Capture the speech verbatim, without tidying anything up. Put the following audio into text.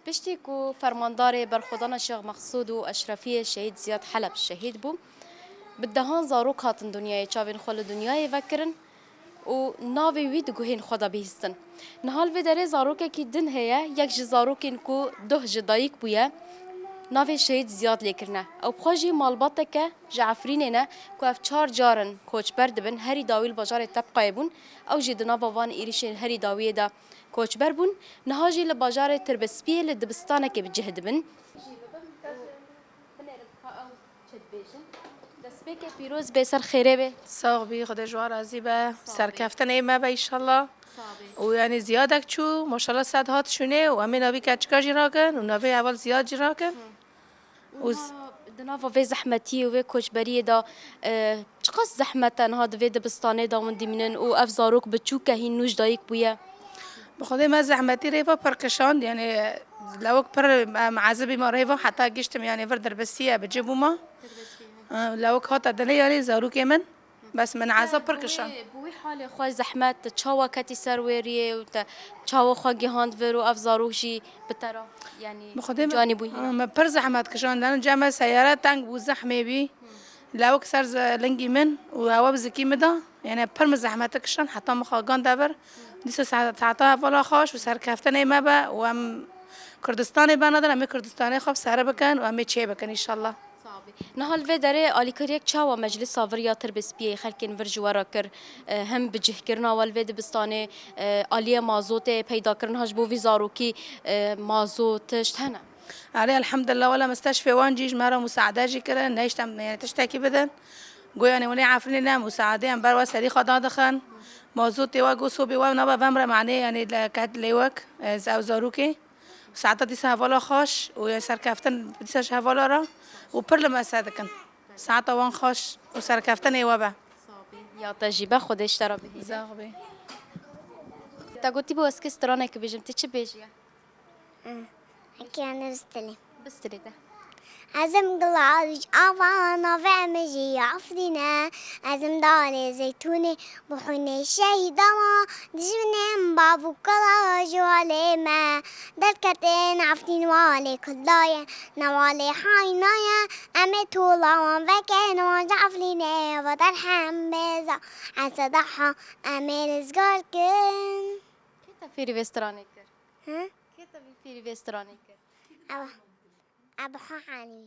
Piştî ku fermandarê berxwedana Şêx Mexsûd û Eşrefiyê Şehîd Ziyad Heleb şehîd bû, bi dehan zarok hatin dinyayê, çavên xwe li dinyayê vekirin û navê wî di guhên xwe de bihîstin. Niha li vê derê zarokekî din heye, yek ji zarokên ku doh ji dayik bûye, navê Şehîd Ziyad lê kirine. Ew bi xwe jî malbateke ji Efrînê ne ku ev çar car in koçber dibin, herî dawî li bajarê Tebqayê bûn, ew jî di nava van êrîşên herî dawiyê de koçber bûn. Niha jî li bajarê Tirbispiyê li dibistanekê bi cih dibin. Binêrin ka ew çi dibêjin. Destpêkê pîroz bê, ser xêrê bê. Sax bî, Xwedê ji wan razî be. Sax bî. Serkeftinê me be înşallah. Sax bî. Û yanî Ziyadek çû, maşallah sed hat şûnê û em ê navî keçika jî rakin û navê heval Ziyad jî rakin. Û Û z- na-, di nava vê zehmetiyê û vê koçberiyê de, e, çiqas zehmet e niha di vê dibistanê de hûn dimînin û ev zarok biçûk e, hîn nû ji dayik bûye? Bi Xwedê me zehmetî rêva pir kişand, yanî lewik pir, em, ezibî me rêva heta giştim, yanî vir dirbisiye bi cih bûma. E, lewik hate dinê, yanî zarokê min. Bes min eza pir kişand. Bi wî, bi wî halê xwe zehmet, te çawa ketî ser wê riyê û te çawa xwe gihand vir û ev zarok jî bi te re, yanî Bi Xwedê me, canî bûyî? Ha, me pir zehmet kişand. Lano cem me seyare teng bû, zehmê bî. Lewik ser ze-, lingî min û ewa bi zikî min da. Yanî pir min zehmete kişand, heta min xwe gand vir. Dîsa sa-, saeta hevala xweş û serkeftinê me be û em Kurdistanê bernadin, em ê Kurdistanê xwe bi sere bikin û em ê çê bikin înşallah. Niha li vê derê alîkariyek çawa Meclisa vir ya Tirbispiyê xelkên vir ji we re kir? E, hem bicihkirina we li vê dibistanê, e, aliyê mazotê, peydakirin ha ji bo vî zarokî, e, mazot, tişt hene? Erê, elhamdulillah, wela misteşfê wan jî ji me re musaade jî kirin, nehişt em, yanî tiştekî bidin. Go, yanî, hûn ê Efrînê ne, musaadê em ber we serî xwe dadixin. Mazotê we go sobê we nabe vem re, manê, yanî, le-, ket lêwek, e, ew zarokê. Saeta dîsa hevala xweş û ya serkeftin dîsa ji hevala re û pir li me ser dikin. Saeta wan xweş û serkeftinê we be. Ya te jî be, Xwedê ji te re bihîne. Sax bî. Te gotî bû ez kê stranek bêjim, tu çi bêjiye? Heke yanî bistilê. Bistilê de. Ez im gila ji ava navê min jî Efrîn e. Ez im dalê zeytûnê bi xwînê şehîda me. Dijminên bav û kala ji walê me. Derketin Efrîn walê kula ye. Ne walê hayna ye. Em ê tola wan vekin wan ji Efrînê ve derhem bêza. Eseda ha em ê rizgar kin. Kê te fêrî vê stranê kir? Hı? Kê te fêrî vê stranê kir? Ev, ev ha hanî.